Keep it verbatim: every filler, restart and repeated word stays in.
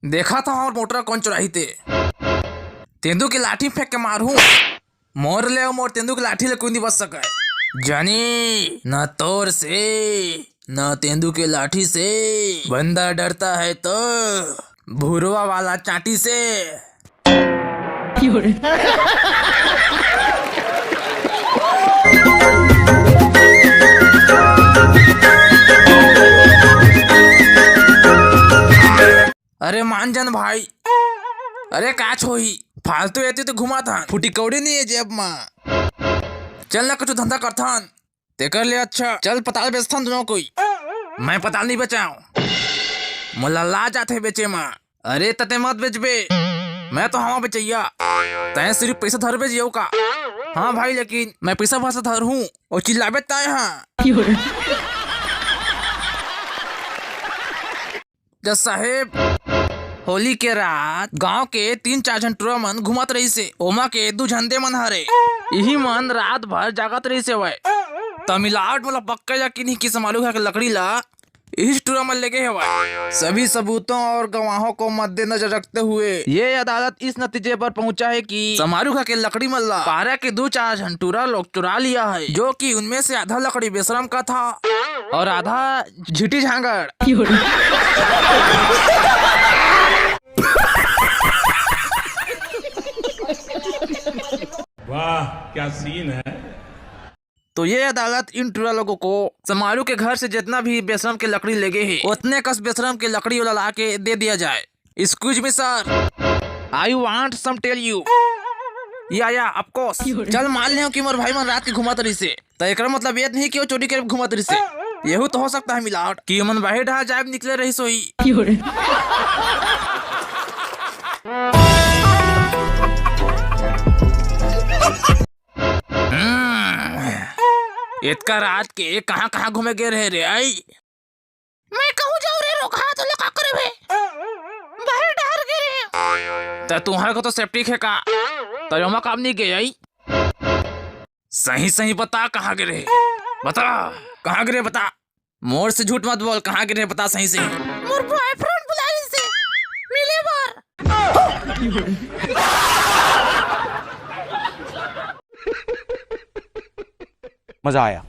देखा था और मोटरा कौन चुराही ते। तेंदू के लाठी फेंक के मारहूं। मोर ले अउ मोर तेंदू के लाठी ले कोई नहीं बच सके। जानी, न तोर से, न तेंदू के लाठी से। बंदर डरता है तो भुरवा वाला चांटी से। अरे मान जान भाई, अरे का होही, फालतू एती तो घुमात हन, फुटी कौड़ी नहीं है जेब मा। चल ना कुछ धंधा करथन, तेकर ले अच्छा चल पताल बेचथन दोनों कोई। मैं पताल नहीं बेचाऊं, मोला लाज आथे बेचे मा। अरे तते मत बेचबे, मैं तो हवा बेचैया, तैं सिर्फ पैसा धरबे जियो का। हाँ भाई, लेकिन मैं पैसा भाषा धर हूँ और चिल्लाबे तैं हाँ। जज साहेब, होली के रात गांव के तीन चार झन टुरा मन घूमत रहिसे, ओमा के दू झन दे मन हरे। इही मन रात भर जागत रहिसे वय। त मिलावट मोला पक्का यकीन ही कि समारू घर के लकड़ी ला इही टुरा मन लेगे हवय। सभी सबूतों और गवाहों को मद्देनजर रखते हुए ये अदालत इस नतीजे पर पहुंचा है कि समारू घर के लकड़ी मन ला पारा के दू चार झन टुरा लोग चुरा लिया है, जो कि उनमें से आधा लकड़ी बेशरम का था और आधा झिटी झांगड़। वाह, क्या सीन है। तो ये अदालत इन टुरा लोगों को समारू के घर से जितना भी बेशरम के लकड़ी लेगे है, उतने कस बेशरम के लकड़ी वाला ला के दे दिया जाए। Excuse me sir, I want some tell you। या या, of course। चल मान ले कि मोर भाई मन रात के घूमत रहिसे, त एकरा मतलब ये नहीं कि वो चोरी करे घूमत रहिसे। यहू तो हो सकता है मिलावट कि ओमन बाहिर डहार जाए निकले रहिस होही। हम्म, इतका रात के कहाँ कहाँ घूमे गे रहे रे आई? मैं कहूँ जाऊँ रे रोगहा, तो लगा करे बे। बाहिर डहार गे रहे। त तुम्हारे को तो सेप्टिक है का? त ओमा काम नहीं गे आई? सही सही बता कहाँ गे रहे? बता कहाँ गे रहे, बता। मोर से झूठ मत बोल, कहाँ गे रहे बता सही सही। मोर बॉयफ्रेंड बुलाइसे, मिले बर। मजा आया।